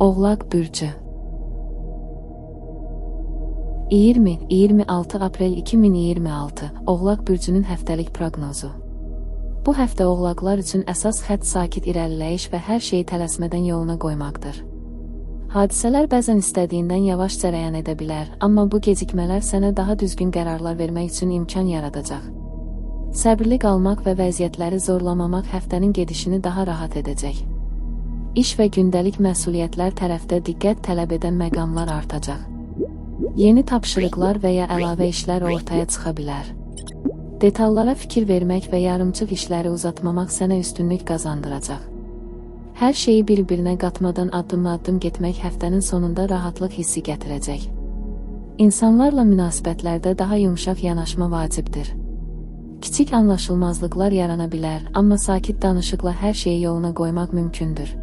Oğlaq bürcü. 20-26 aprel 2026 Oğlaq bürcünün həftəlik proqnozu. Bu həftə oğlaqlar üçün əsas xətt sakit irəliləyiş və hər şeyi tələsmədən yoluna qoymaqdır. Hadisələr bəzən istədiyindən yavaş cərəyan edə bilər, amma bu gecikmələr sənə daha düzgün qərarlar vermək üçün imkan yaradacaq. Səbirli qalmaq və vəziyyətləri zorlamamaq həftənin gedişini daha rahat edəcək. İş və gündəlik məsuliyyətlər tərəfdə diqqət tələb edən məqamlar artacaq. Yeni tapşırıqlar və ya əlavə işlər ortaya çıxa bilər. Detallara fikir vermək və yarımçıq işləri uzatmamaq sənə üstünlük qazandıracaq. Hər şeyi bir-birinə qatmadan addım-addım getmək həftənin sonunda rahatlıq hissi gətirəcək. İnsanlarla münasibətlərdə daha yumşaq yanaşma vacibdir. Kiçik anlaşılmazlıqlar yarana bilər, amma sakit danışıqla hər şeyi yoluna qoymaq mümkündür.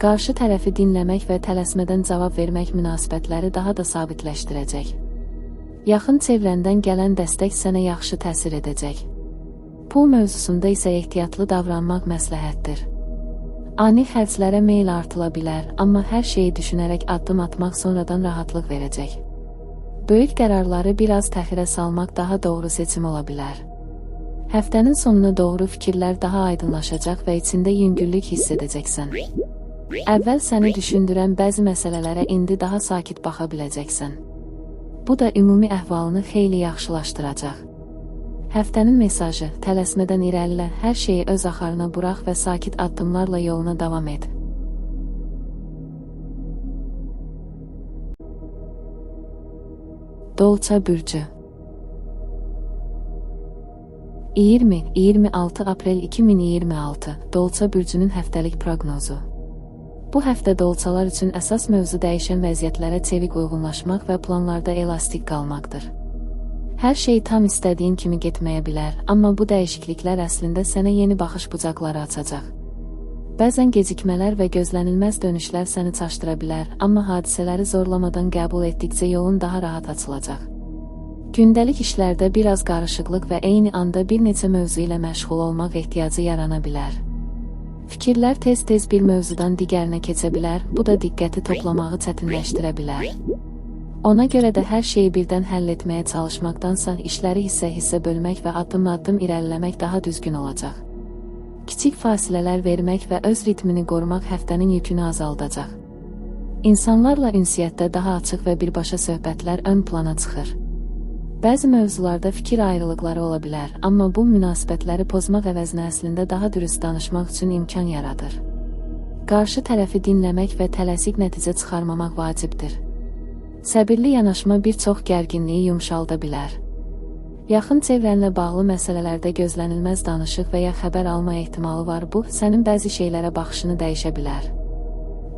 Qarşı tərəfi dinləmək və tələsmədən cavab vermək münasibətləri daha da sabitləşdirəcək. Yaxın çevrəndən gələn dəstək sənə yaxşı təsir edəcək. Pul mövzusunda isə ehtiyatlı davranmaq məsləhətdir. Ani xərclərə meyl artıla bilər, amma hər şeyi düşünərək addım atmaq sonradan rahatlıq verəcək. Böyük qərarları biraz təxirə salmaq daha doğru seçim ola bilər. Həftənin sonuna doğru fikirlər daha aydınlaşacaq və içində yüngüllük hiss edəcəksən. Əvvəl səni düşündürən bəzi məsələlərə indi daha sakit baxa biləcəksən. Bu da ümumi əhvalını xeyli yaxşılaşdıracaq. Həftənin mesajı: tələsmədən irəlilə, hər şeyi öz axarına burax və sakit addımlarla yoluna davam et. Dolça bürcü. 20-26 aprel 2026 Dolça bürcünün həftəlik proqnozu. Bu həftə dolçalar üçün əsas mövzu dəyişən vəziyyətlərə çevik uyğunlaşmaq və planlarda elastik qalmaqdır. Hər şey tam istədiyin kimi getməyə bilər, amma bu dəyişikliklər əslində sənə yeni baxış bucaqları açacaq. Bəzən gecikmələr və gözlənilməz dönüşlər səni çaşdıra bilər, amma hadisələri zorlamadan qəbul etdikcə yolun daha rahat açılacaq. Gündəlik işlərdə biraz qarışıqlıq və eyni anda bir neçə mövzu ilə məşğul olmaq ehtiyacı yarana bilər. Fikirlər tez-tez bir mövzudan digərinə keçə bilər, bu da diqqəti toplamağı çətinləşdirə bilər. Ona görə də hər şeyi birdən həll etməyə çalışmaqdansa işləri hissə-hissə bölmək və addım-addım irəliləmək daha düzgün olacaq. Kiçik fasilələr vermək və öz ritmini qorumaq həftənin yükünü azaldacaq. İnsanlarla ünsiyyətdə daha açıq və birbaşa söhbətlər ön plana çıxır. Bəzi mövzularda fikir ayrılıqları ola bilər, amma bu münasibətləri pozmaq əvəzinə əslində daha dürüst danışmaq üçün imkan yaradır. Qarşı tərəfi dinləmək və tələsik nəticə çıxarmamaq vacibdir. Səbirli yanaşma bir çox gərginliyi yumşalda bilər. Yaxın çevrənlə bağlı məsələlərdə gözlənilməz danışıq və ya xəbər alma ehtimalı var, bu, sənin bəzi şeylərə baxışını dəyişə bilər.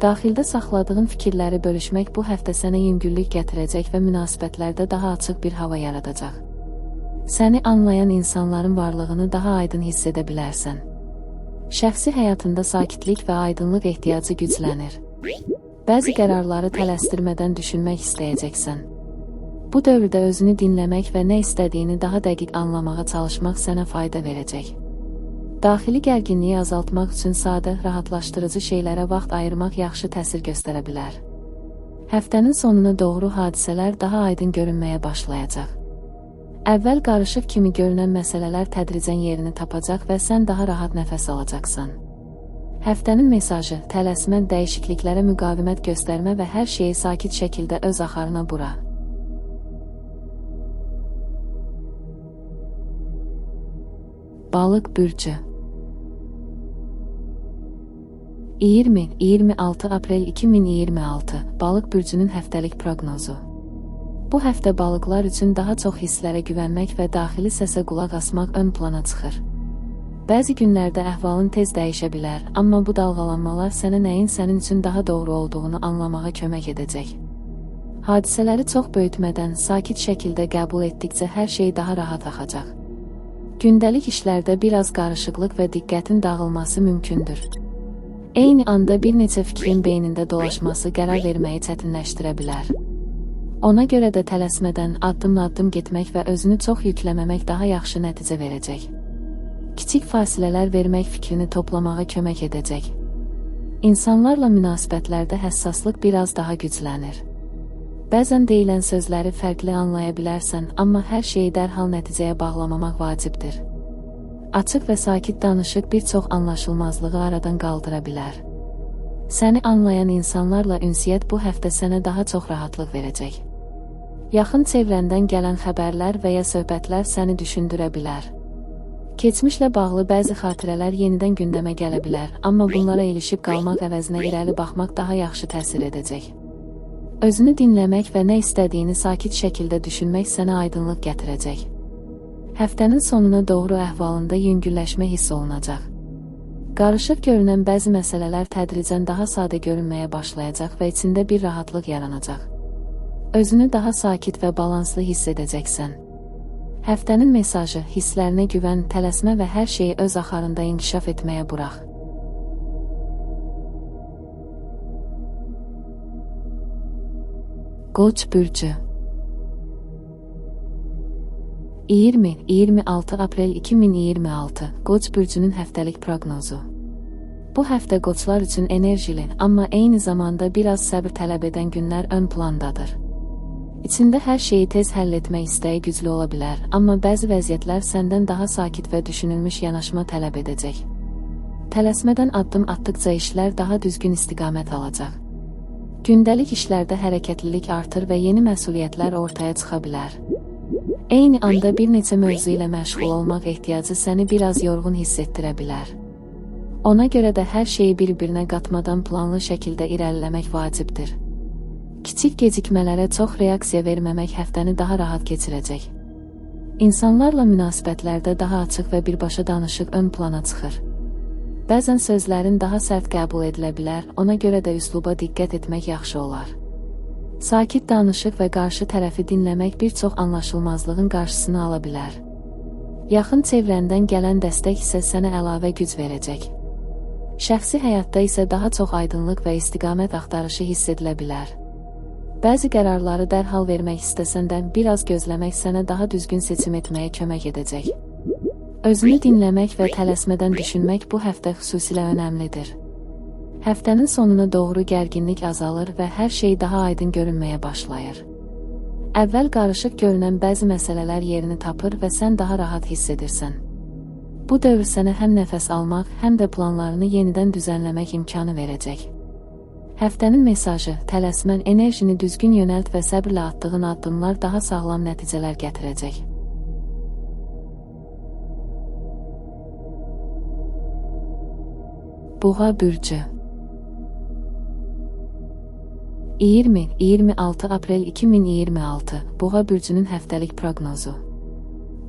Daxildə saxladığın fikirləri bölüşmək bu həftə sənə yüngüllük gətirəcək və münasibətlərdə daha açıq bir hava yaradacaq. Səni anlayan insanların varlığını daha aydın hiss edə bilərsən. Şəxsi həyatında sakitlik və aydınlıq ehtiyacı güclənir. Bəzi qərarları tələsdirmədən düşünmək istəyəcəksən. Bu dövrdə özünü dinləmək və nə istədiyini daha dəqiq anlamağa çalışmaq sənə fayda verəcək. Daxili gərginliyi azaltmaq üçün sadə, rahatlaşdırıcı şeylərə vaxt ayırmaq yaxşı təsir göstərə bilər. Həftənin sonuna doğru hadisələr daha aydın görünməyə başlayacaq. Əvvəl qarışıq kimi görünən məsələlər tədricən yerini tapacaq və sən daha rahat nəfəs alacaqsan. Həftənin mesajı: tələsmə, dəyişikliklərə müqavimət göstərmə və hər şeyi sakit şəkildə öz axarına bura. Balıq bürcü. 20-26 aprel 2026 Balıq bürcünün həftəlik proqnozu. Bu həftə balıqlar üçün daha çox hisslərə güvənmək və daxili səsə qulaq asmaq ön plana çıxır. Bəzi günlərdə əhvalın tez dəyişə bilər, amma bu dalğalanmalar sənə nəyin sənin üçün daha doğru olduğunu anlamağa kömək edəcək. Hadisələri çox böyütmədən, sakit şəkildə qəbul etdikcə hər şey daha rahat axacaq. Gündəlik işlərdə biraz qarışıqlıq və diqqətin dağılması mümkündür. Eyni anda bir neçə fikrin beynində dolaşması qərar verməyi çətinləşdirə bilər. Ona görə də tələsmədən addım-addım getmək və özünü çox yükləməmək daha yaxşı nəticə verəcək. Kiçik fasilələr vermək fikrini toplamağa kömək edəcək. İnsanlarla münasibətlərdə həssaslıq biraz daha güclənir. Bəzən deyilən sözləri fərqli anlaya bilərsən, amma hər şeyi dərhal nəticəyə bağlamamaq vacibdir. Açıq və sakit danışıq bir çox anlaşılmazlığı aradan qaldıra bilər. Səni anlayan insanlarla ünsiyyət bu həftə sənə daha çox rahatlıq verəcək. Yaxın çevrəndən gələn xəbərlər və ya söhbətlər səni düşündürə bilər. Keçmişlə bağlı bəzi xatirələr yenidən gündəmə gələ bilər, amma bunlara ilişib qalmaq əvəzinə irəli baxmaq daha yaxşı təsir edəcək. Özünü dinləmək və nə istədiyini sakit şəkildə düşünmək sənə aydınlıq gətirəcək. Həftənin sonuna doğru əhvalında yüngülləşmə hiss olunacaq. Qarışıq görünən bəzi məsələlər tədricən daha sadə görünməyə başlayacaq və içində bir rahatlıq yaranacaq. Özünü daha sakit və balanslı hiss edəcəksən. Həftənin mesajı: hisslərinə güvən, tələsmə və hər şeyi öz axarında inkişaf etməyə burax. Qoç bürcü. 20-26 aprel 2026 Qoç bürcünün həftəlik proqnozu. Bu həftə qoçlar üçün enerjili, amma eyni zamanda biraz səbir tələb edən günlər ön plandadır. İçində hər şeyi tez həll etmək istəyi güclü ola bilər, amma bəzi vəziyyətlər səndən daha sakit və düşünülmüş yanaşma tələb edəcək. Tələsmədən addım atdıqca işlər daha düzgün istiqamət alacaq. Gündəlik işlərdə hərəkətlilik artır və yeni məsuliyyətlər ortaya çıxa bilər. Eyni anda bir neçə mövzu ilə məşğul olmaq ehtiyacı səni biraz yorğun hiss etdirə bilər. Ona görə də hər şeyi bir-birinə qatmadan planlı şəkildə irəliləmək vacibdir. Kiçik gecikmələrə çox reaksiya verməmək həftəni daha rahat keçirəcək. İnsanlarla münasibətlərdə daha açıq və birbaşa danışıq ön plana çıxır. Bəzən sözlərin daha sərt qəbul edilə bilər, ona görə də üsluba diqqət etmək yaxşı olar. Sakit danışıq və qarşı tərəfi dinləmək bir çox anlaşılmazlığın qarşısını ala bilər. Yaxın çevrəndən gələn dəstək isə sənə əlavə güc verəcək. Şəxsi həyatda isə daha çox aydınlıq və istiqamət axtarışı hiss edilə bilər. Bəzi qərarları dərhal vermək istəsən də, biraz gözləmək sənə daha düzgün seçim etməyə kömək edəcək. Özünü dinləmək və tələsmədən düşünmək bu həftə xüsusilə önəmlidir. Həftənin sonuna doğru gərginlik azalır və hər şey daha aydın görünməyə başlayır. Əvvəl qarışıq görünən bəzi məsələlər yerini tapır və sən daha rahat hiss edirsən. Bu dövr sənə həm nəfəs almaq, həm də planlarını yenidən düzənləmək imkanı verəcək. Həftənin mesajı: tələsmən, enerjini düzgün yönəlt və səbirlə atdığın addımlar daha sağlam nəticələr gətirəcək. Boğa bürcü. 20-26 aprel 2026 Boğa bürcünün həftəlik proqnozu.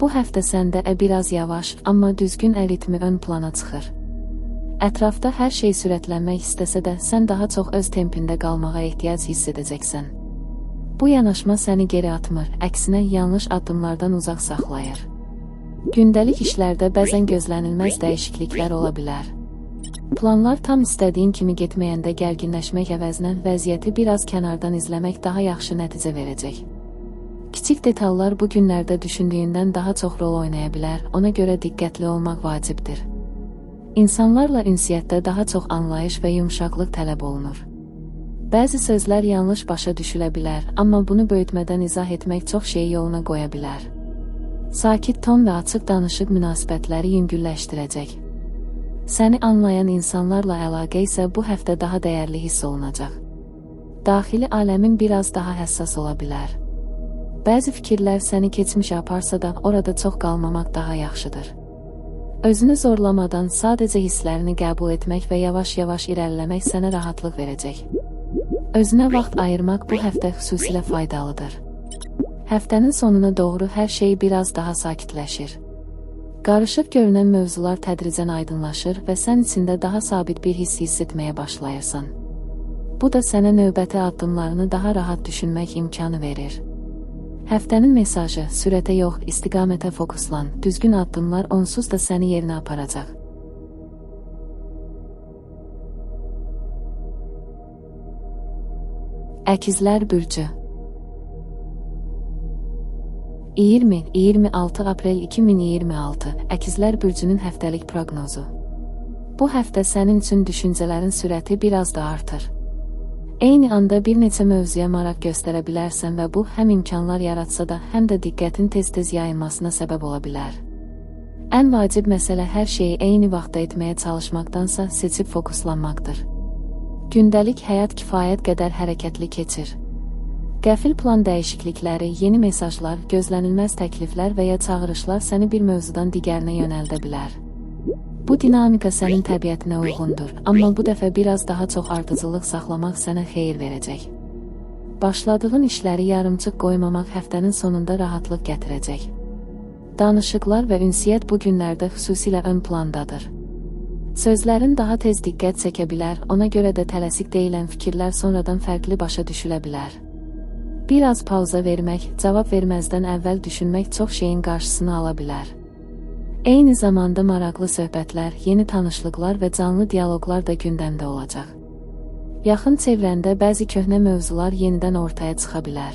Bu həftə səndə biraz yavaş, amma düzgün ritmi ön plana çıxır. Ətrafda hər şey sürətlənmək istəsə də, sən daha çox öz tempində qalmağa ehtiyac hiss edəcəksən. Bu yanaşma səni geri atmır, əksinə yanlış addımlardan uzaq saxlayır. Gündəlik işlərdə bəzən gözlənilməz dəyişikliklər ola bilər. Planlar tam istədiyin kimi getməyəndə gərginləşmək əvəzinə vəziyyəti biraz kənardan izləmək daha yaxşı nəticə verəcək. Kiçik detallar bu günlərdə düşündüyündən daha çox rol oynaya bilər, ona görə diqqətli olmaq vacibdir. İnsanlarla ünsiyyətdə daha çox anlayış və yumşaqlıq tələb olunur. Bəzi sözlər yanlış başa düşülə bilər, amma bunu böyütmədən izah etmək çox şeyi yoluna qoya bilər. Sakit ton və açıq danışıq münasibətləri yüngülləşdirəcək. Səni anlayan insanlarla əlaqə isə bu həftə daha dəyərli hiss olunacaq. Daxili aləmin biraz daha həssas ola bilər. Bəzi fikirlər səni keçmişə aparsa da, orada çox qalmamaq daha yaxşıdır. Özünü zorlamadan sadəcə hisslərini qəbul etmək və yavaş-yavaş irəliləmək sənə rahatlıq verəcək. Özünə vaxt ayırmaq bu həftə xüsusilə faydalıdır. Həftənin sonuna doğru hər şey biraz daha sakitləşir. Qarışıq görünən mövzular tədricən aydınlaşır və sən içində daha sabit bir hiss etməyə başlayırsan. Bu da sənə növbəti addımlarını daha rahat düşünmək imkanı verir. Həftənin mesajı: sürətə yox, istiqamətə fokuslan, düzgün addımlar onsuz da səni yerinə aparacaq. Əkizlər bürcü. 20-26 aprel 2026 Əkizlər bürcünün həftəlik proqnozu. Bu həftə sənin üçün düşüncələrin sürəti biraz da artır. Eyni anda bir neçə mövzuya maraq göstərə bilərsən və bu həm imkanlar yaratsa da, həm də diqqətin tez-tez yayılmasına səbəb ola bilər. Ən vacib məsələ hər şeyi eyni vaxtda etməyə çalışmaqdansa seçib fokuslanmaqdır. Gündəlik həyat kifayət qədər hərəkətli keçir. Qəfil plan dəyişiklikləri, yeni mesajlar, gözlənilməz təkliflər və ya çağırışlar səni bir mövzudan digərinə yönəldə bilər. Bu dinamika sənin təbiətinə uyğundur, amma bu dəfə biraz daha çox ardıcıllıq saxlamaq sənə xeyir verəcək. Başladığın işləri yarımçıq qoymamaq həftənin sonunda rahatlıq gətirəcək. Danışıqlar və ünsiyyət bu günlərdə xüsusilə ön plandadır. Sözlərin daha tez diqqət çəkə bilər, ona görə də tələsik deyilən fikirlər sonradan fərqli başa düşülə bilər. Bir az pauza vermək, cavab verməzdən əvvəl düşünmək çox şeyin qarşısını ala bilər. Eyni zamanda maraqlı söhbətlər, yeni tanışlıqlar və canlı dialoqlar da gündəmdə olacaq. Yaxın çevrəndə bəzi köhnə mövzular yenidən ortaya çıxa bilər.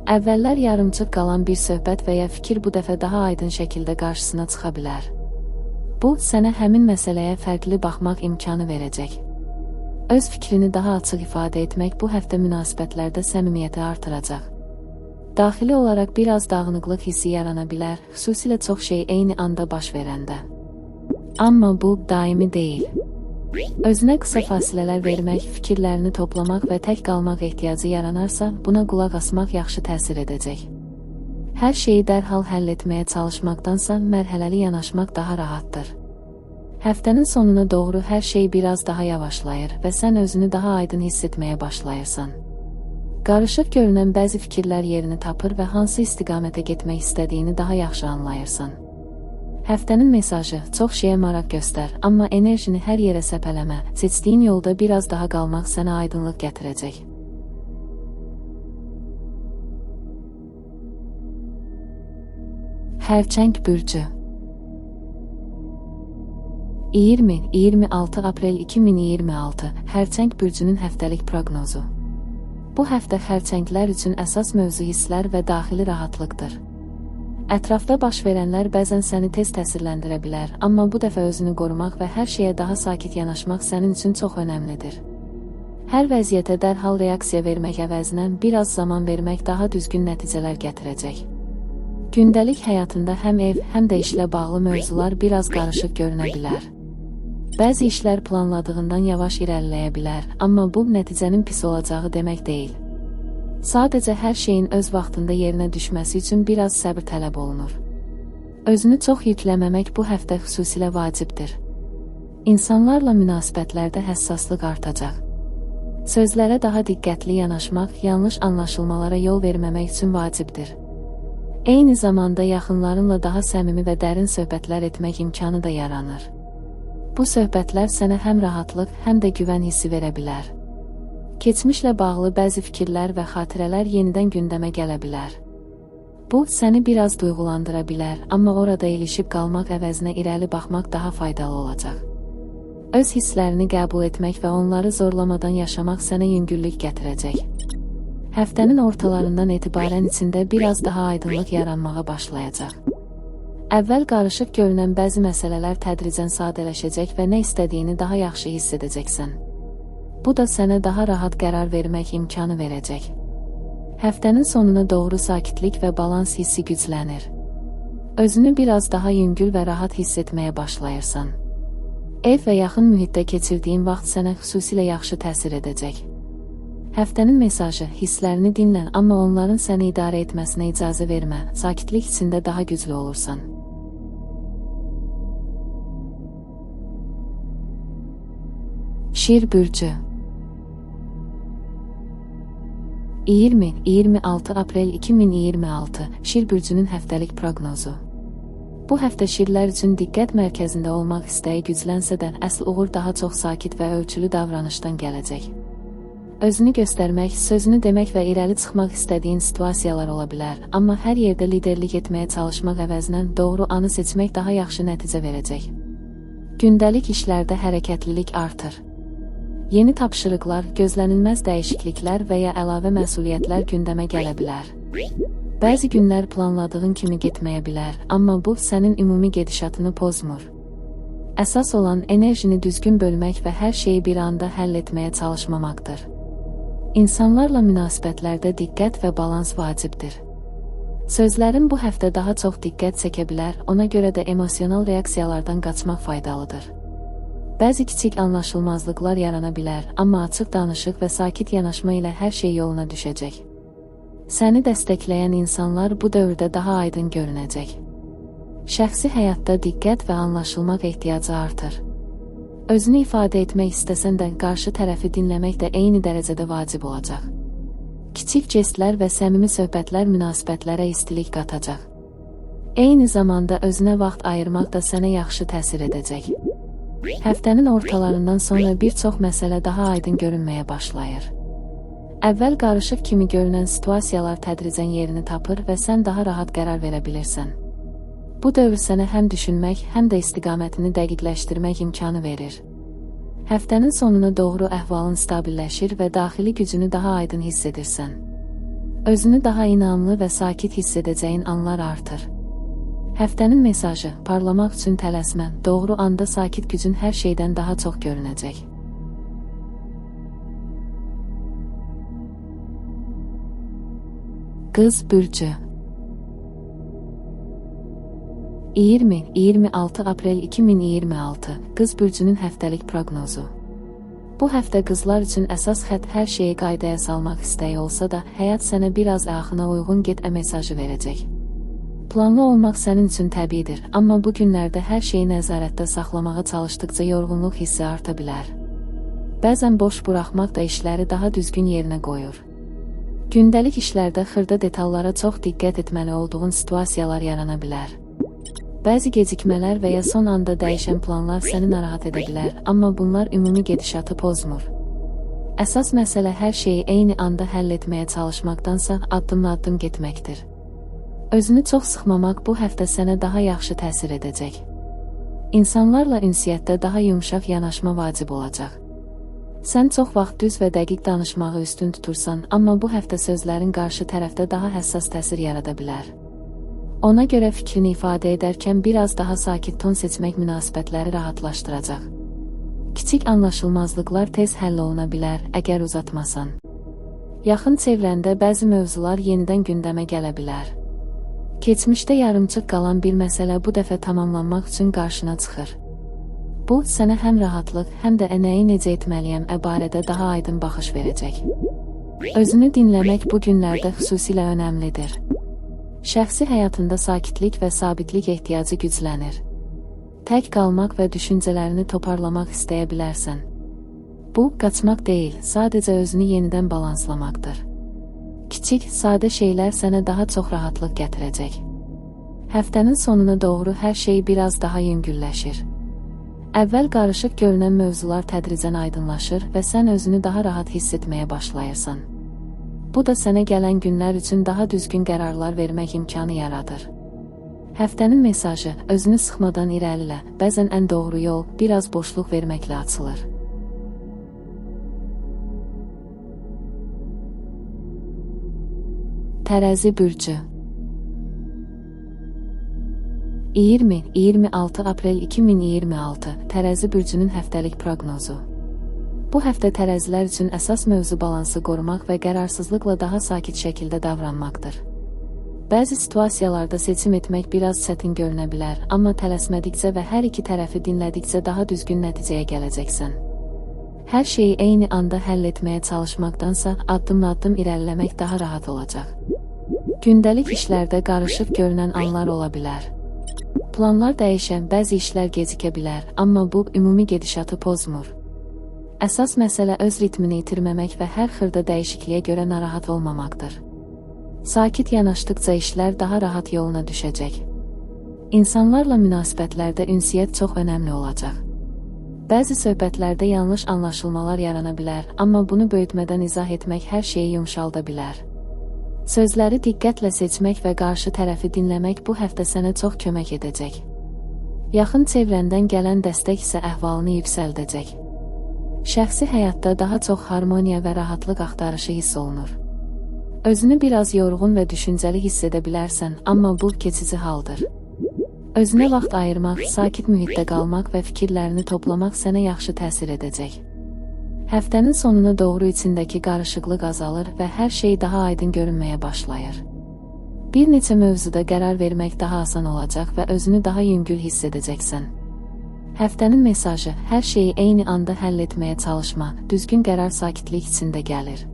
Əvvəllər yarımçıq qalan bir söhbət və ya fikir bu dəfə daha aydın şəkildə qarşısına çıxa bilər. Bu, sənə həmin məsələyə fərqli baxmaq imkanı verəcək. Öz fikrini daha açıq ifadə etmək bu həftə münasibətlərdə səmimiyyəti artıracaq. Daxili olaraq biraz dağınıqlıq hissi yarana bilər, xüsusilə çox şey eyni anda baş verəndə. Amma bu, daimi deyil. Özünə qısa fasilələr vermək, fikirlərini toplamaq və tək qalmaq ehtiyacı yaranarsa, buna qulaq asmaq yaxşı təsir edəcək. Hər şeyi dərhal həll etməyə çalışmaqdansa, mərhələli yanaşmaq daha rahatdır. Həftənin sonuna doğru hər şey biraz daha yavaşlayır və sən özünü daha aydın hiss etməyə başlayırsan. Qarışıq görünən bəzi fikirlər yerini tapır və hansı istiqamətə getmək istədiyini daha yaxşı anlayırsan. Həftənin mesajı: çox şeyə maraq göstər, amma enerjini hər yerə səpələmə, seçdiyin yolda biraz daha qalmaq sənə aydınlıq gətirəcək. Xərçəng bürcü 20-26 aprel 2026 Xərçəng bürcünün həftəlik proqnozu. Bu həftə xərçənglər üçün əsas mövzu hisslər və daxili rahatlıqdır. Ətrafda baş verənlər bəzən səni tez təsirləndirə bilər, amma bu dəfə özünü qorumaq və hər şeyə daha sakit yanaşmaq sənin üçün çox önəmlidir. Hər vəziyyətə dərhal reaksiya vermək əvəzinə biraz zaman vermək daha düzgün nəticələr gətirəcək. Gündəlik həyatında həm ev, həm də işlə bağlı mövzular biraz qarışıq görünə bilər. Bəzi işlər planladığından yavaş irəliləyə bilər, amma bu nəticənin pis olacağı demək deyil. Sadəcə hər şeyin öz vaxtında yerinə düşməsi üçün biraz səbir tələb olunur. Özünü çox yükləməmək bu həftə xüsusilə vacibdir. İnsanlarla münasibətlərdə həssaslıq artacaq. Sözlərə daha diqqətli yanaşmaq, yanlış anlaşılmalara yol verməmək üçün vacibdir. Eyni zamanda yaxınlarınla daha səmimi və dərin söhbətlər etmək imkanı da yaranır. Bu söhbətlər sənə həm rahatlıq, həm də güvən hissi verə bilər. Keçmişlə bağlı bəzi fikirlər və xatirələr yenidən gündəmə gələ bilər. Bu, səni biraz duyğulandıra bilər, amma orada ilişib qalmaq əvəzinə irəli baxmaq daha faydalı olacaq. Öz hisslərini qəbul etmək və onları zorlamadan yaşamaq sənə yüngüllük gətirəcək. Həftənin ortalarından etibarən içində biraz daha aydınlıq yaranmağa başlayacaq. Əvvəl qarışıq görünən bəzi məsələlər tədricən sadələşəcək və nə istədiyini daha yaxşı hiss edəcəksən. Bu da sənə daha rahat qərar vermək imkanı verəcək. Həftənin sonuna doğru sakitlik və balans hissi güclənir. Özünü biraz daha yüngül və rahat hiss etməyə başlayırsan. Ev və yaxın mühitdə keçirdiyin vaxt sənə xüsusilə yaxşı təsir edəcək. Həftənin mesajı: hisslərini dinlə, amma onların səni idarə etməsinə icazə vermə, sakitlik içində daha güclü olursan. Şir bürcü 20-26 aprel 2026 Şir bürcünün həftəlik proqnozu. Bu həftə şirlər üçün diqqət mərkəzində olmaq istəyi güclənsə də, əsl uğur daha çox sakit və ölçülü davranışdan gələcək. Özünü göstərmək, sözünü demək və irəli çıxmaq istədiyin situasiyalar ola bilər, amma hər yerdə liderlik etməyə çalışmaq əvəzinə doğru anı seçmək daha yaxşı nəticə verəcək. Gündəlik işlərdə hərəkətlilik artır. Yeni tapşırıqlar, gözlənilməz dəyişikliklər və ya əlavə məsuliyyətlər gündəmə gələ bilər. Bəzi günlər planladığın kimi getməyə bilər, amma bu sənin ümumi gedişatını pozmur. Əsas olan enerjini düzgün bölmək və hər şeyi bir anda həll etməyə çalışmamaqdır. İnsanlarla münasibətlərdə diqqət və balans vacibdir. Sözlərin bu həftə daha çox diqqət çəkə bilər, ona görə də emosional reaksiyalardan qaçmaq faydalıdır. Bəzi kiçik anlaşılmazlıqlar yarana bilər, amma açıq danışıq və sakit yanaşma ilə hər şey yoluna düşəcək. Səni dəstəkləyən insanlar bu dövrdə daha aydın görünəcək. Şəxsi həyatda diqqət və anlaşılmaq ehtiyacı artır. Özünü ifadə etmək istəsən də qarşı tərəfi dinləmək də eyni dərəcədə vacib olacaq. Kiçik jestlər və səmimi söhbətlər münasibətlərə istilik qatacaq. Eyni zamanda özünə vaxt ayırmaq da sənə yaxşı təsir edəcək. Həftənin ortalarından sonra bir çox məsələ daha aydın görünməyə başlayır. Əvvəl qarışıq kimi görünən situasiyalar tədricən yerini tapır və sən daha rahat qərar verə bilirsən. Bu dövr sənə həm düşünmək, həm də istiqamətini dəqiqləşdirmək imkanı verir. Həftənin sonuna doğru əhvalın stabilləşir və daxili gücünü daha aydın hiss edirsən. Özünü daha inamlı və sakit hiss edəcəyin anlar artır. Həftənin mesajı: parlamaq üçün tələsmə, doğru anda sakit gücün hər şeydən daha çox görünəcək. Qız bürcü. 20-26 aprel 2026 Qız bürcünün həftəlik proqnozu. Bu həftə qızlar üçün əsas xətt hər şeyi qaydaya salmaq istəyi olsa da, həyat sənə biraz axına uyğun get mesajı verəcək. Planlı olmaq sənin üçün təbiidir, amma bu günlərdə hər şeyi nəzarətdə saxlamağa çalışdıqca yorğunluq hissi arta bilər. Bəzən boş buraxmaq da işləri daha düzgün yerinə qoyur. Gündəlik işlərdə xırda detallara çox diqqət etməli olduğun situasiyalar yarana bilər. Bəzi gecikmələr və ya son anda dəyişən planlar səni narahat edə bilər, amma bunlar ümumi gedişatı pozmur. Əsas məsələ hər şeyi eyni anda həll etməyə çalışmaqdansa addım-addım getməkdir. Özünü çox sıxmamaq bu həftə sənə daha yaxşı təsir edəcək. İnsanlarla ünsiyyətdə daha yumşaq yanaşma vacib olacaq. Sən çox vaxt düz və dəqiq danışmağı üstün tutursan, amma bu həftə sözlərin qarşı tərəfdə daha həssas təsir yarada bilər. Ona görə fikrini ifadə edərkən biraz daha sakit ton seçmək münasibətləri rahatlaşdıracaq. Kiçik anlaşılmazlıqlar tez həll oluna bilər, əgər uzatmasan. Yaxın çevrəndə bəzi mövzular yenidən gündəmə gələ bilər. Keçmişdə yarımçıq qalan bir məsələ bu dəfə tamamlanmaq üçün qarşına çıxır. Bu, sənə həm rahatlıq, həm də nəyi necə etməliyəm barədə daha aydın baxış verəcək. Özünü dinləmək bu günlərdə xüsusilə önəmlidir. Şəxsi həyatında sakitlik və sabitlik ehtiyacı güclənir. Tək qalmaq və düşüncələrini toparlamaq istəyə bilərsən. Bu, qaçmaq deyil, sadəcə özünü yenidən balanslamaqdır. Kiçik, sadə şeylər sənə daha çox rahatlıq gətirəcək. Həftənin sonuna doğru hər şey biraz daha yüngülləşir. Əvvəl qarışıq görünən mövzular tədricən aydınlaşır və sən özünü daha rahat hiss etməyə başlayırsan. Bu da sənə gələn günlər üçün daha düzgün qərarlar vermək imkanı yaradır. Həftənin mesajı: özünü sıxmadan irəlilə, bəzən ən doğru yol biraz boşluq verməklə açılır. Tərəzi bürcü. 20-26 aprel 2026 Tərəzi bürcünün həftəlik proqnozu. Bu həftə tərəzilər üçün əsas mövzu balansı qorumaq və qərarsızlıqla daha sakit şəkildə davranmaqdır. Bəzi situasiyalarda seçim etmək biraz çətin görünə bilər, amma tələsmədikcə və hər iki tərəfi dinlədikcə daha düzgün nəticəyə gələcəksən. Hər şeyi eyni anda həll etməyə çalışmaqdansa addım-addım irəliləmək daha rahat olacaq. Gündəlik işlərdə qarışıq görünən anlar ola bilər. Planlar dəyişən, bəzi işlər gecikə bilər, amma bu ümumi gedişatı pozmur. Əsas məsələ öz ritmini itirməmək və hər xırda dəyişikliyə görə narahat olmamaqdır. Sakit yanaşdıqca işlər daha rahat yoluna düşəcək. İnsanlarla münasibətlərdə ünsiyyət çox önəmli olacaq. Bəzi söhbətlərdə yanlış anlaşılmalar yarana bilər, amma bunu böyütmədən izah etmək hər şeyi yumşalda bilər. Sözləri diqqətlə seçmək və qarşı tərəfi dinləmək bu həftə sənə çox kömək edəcək. Yaxın çevrəndən gələn dəstək isə əhvalını yüksəldəcək. Şəxsi həyatda daha çox harmoniya və rahatlıq axtarışı hiss olunur. Özünü biraz yorğun və düşüncəli hiss edə bilərsən, amma bu keçici haldır. Özünə vaxt ayırmaq, sakit mühitdə qalmaq və fikirlərini toplamaq sənə yaxşı təsir edəcək. Həftənin sonuna doğru içindəki qarışıqlıq azalır və hər şey daha aydın görünməyə başlayır. Bir neçə mövzuda qərar vermək daha asan olacaq və özünü daha yüngül hiss edəcəksən. Həftənin mesajı: hər şeyi eyni anda həll etməyə çalışma, düzgün qərar sakitlik içində gəlir.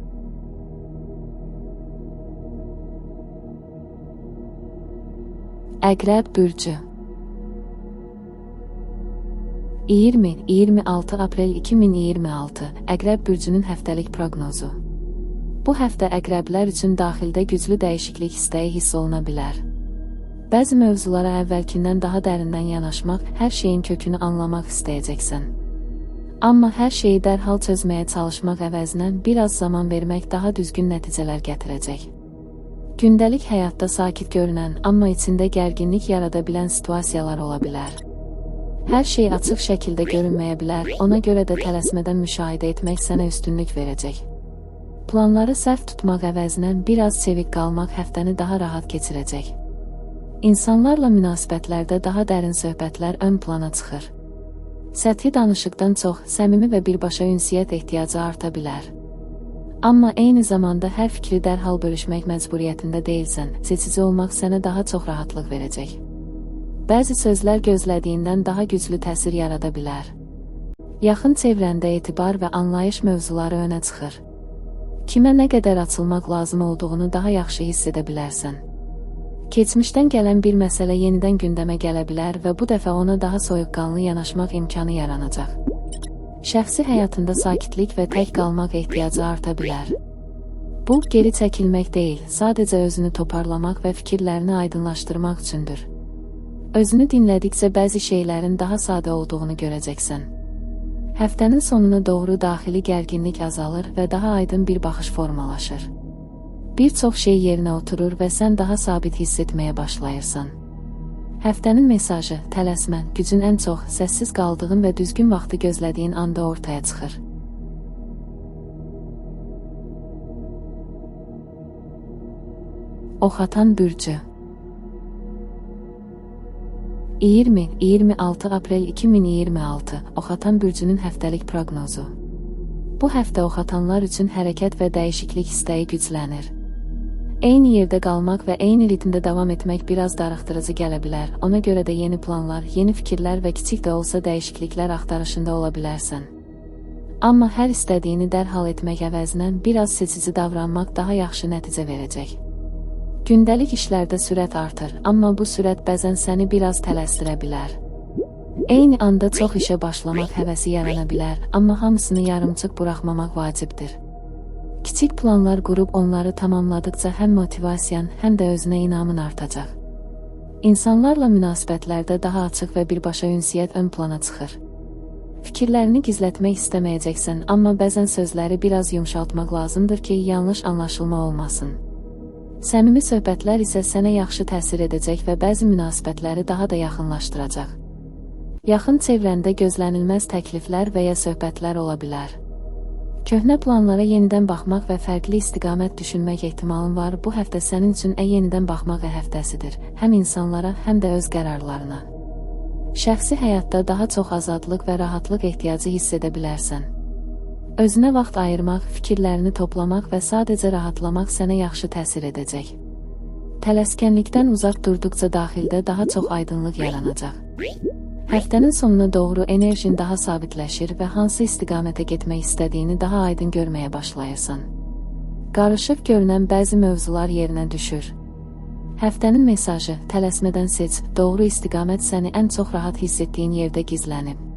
Əqrəb bürcü. 20-26 aprel 2026 Əqrəb bürcünün həftəlik proqnozu. Bu həftə əqrəblər üçün daxildə güclü dəyişiklik istəyi hiss oluna bilər. Bəzi mövzulara əvvəlkindən daha dərindən yanaşmaq, hər şeyin kökünü anlamaq istəyəcəksən. Amma hər şeyi dərhal çözməyə çalışmaq əvəzinə biraz zaman vermək daha düzgün nəticələr gətirəcək. Gündəlik həyatda sakit görünən, amma içində gərginlik yarada bilən situasiyalar ola bilər. Hər şey açıq şəkildə görünməyə bilər, ona görə də tələsmədən müşahidə etmək sənə üstünlük verəcək. Planları səhv tutmaq əvəzinə biraz çevik qalmaq həftəni daha rahat keçirəcək. İnsanlarla münasibətlərdə daha dərin söhbətlər ön plana çıxır. Səthi danışıqdan çox səmimi və birbaşa ünsiyyət ehtiyacı arta bilər. Amma eyni zamanda hər fikri dərhal bölüşmək məcburiyyətində deyilsən, seçici olmaq sənə daha çox rahatlıq verəcək. Bəzi sözlər gözlədiyindən daha güclü təsir yarada bilər. Yaxın çevrəndə etibar və anlayış mövzuları önə çıxır. Kimə nə qədər açılmaq lazım olduğunu daha yaxşı hiss edə bilərsən. Keçmişdən gələn bir məsələ yenidən gündəmə gələ bilər və bu dəfə ona daha soyuqqanlı yanaşmaq imkanı yaranacaq. Şəxsi həyatında sakitlik və tək qalmaq ehtiyacı arta bilər. Bu, geri çəkilmək deyil, sadəcə özünü toparlamaq və fikirlərini aydınlaşdırmaq üçündür. Özünü dinlədikcə bəzi şeylərin daha sadə olduğunu görəcəksən. Həftənin sonuna doğru daxili gərginlik azalır və daha aydın bir baxış formalaşır. Bir çox şey yerinə oturur və sən daha sabit hiss etməyə başlayırsan. Həftənin mesajı: tələsmə, gücün ən çox səssiz qaldığın və düzgün vaxtı gözlədiyin anda ortaya çıxır. Oxatan bürcü. 20-26 aprel 2026 Oxatan bürcünün həftəlik proqnozu. Bu həftə oxatanlar üçün hərəkət və dəyişiklik istəyi güclənir. Eyni yerdə qalmaq və eyni ritmdə davam etmək biraz darıxdırıcı gələ bilər. Ona görə də yeni planlar, yeni fikirlər və kiçik də olsa dəyişikliklər axtarışında ola bilərsən. Amma hər istədiyini dərhal etmək əvəzinə biraz seçici davranmaq daha yaxşı nəticə verəcək. Gündəlik işlərdə sürət artır, amma bu sürət bəzən səni biraz tələsdirə bilər. Eyni anda çox işə başlamaq həvəsi yarana bilər, amma hamısını yarımçıq buraxmamaq vacibdir. Kiçik planlar qurub onları tamamladıkca həm motivasiyan, həm də özünə inamın artacaq. İnsanlarla münasibətlərdə daha açıq və birbaşa ünsiyyət ön plana çıxır. Fikirlərini gizlətmək istəməyəcəksən, amma bəzən sözləri biraz yumşaltmaq lazımdır ki, yanlış anlaşılma olmasın. Səmimi söhbətlər isə sənə yaxşı təsir edəcək və bəzi münasibətləri daha da yaxınlaşdıracaq. Yaxın çevrəndə gözlənilməz təkliflər və ya söhbətlər ola bilər. Köhnə planlara yenidən baxmaq və fərqli istiqamət düşünmək ehtimalın var. Bu həftə sənin üçün yenidən baxmaq həftəsidir. Həm insanlara, həm də öz qərarlarına. Şəxsi həyatda daha çox azadlıq və rahatlıq ehtiyacı hiss edə bilərsən. Özünə vaxt ayırmaq, fikirlərini toplamaq və sadəcə rahatlamaq sənə yaxşı təsir edəcək. Tələskənlikdən uzaq durduqca daxildə daha çox aydınlıq yaranacaq. Həftənin sonuna doğru enerjin daha sabitləşir və hansı istiqamətə getmək istədiyini daha aydın görməyə başlayırsan. Qarışıq görünən bəzi mövzular yerinə düşür. Həftənin mesajı: tələsmədən seç, doğru istiqamət səni ən çox rahat hiss etdiyin yerdə gizlənib.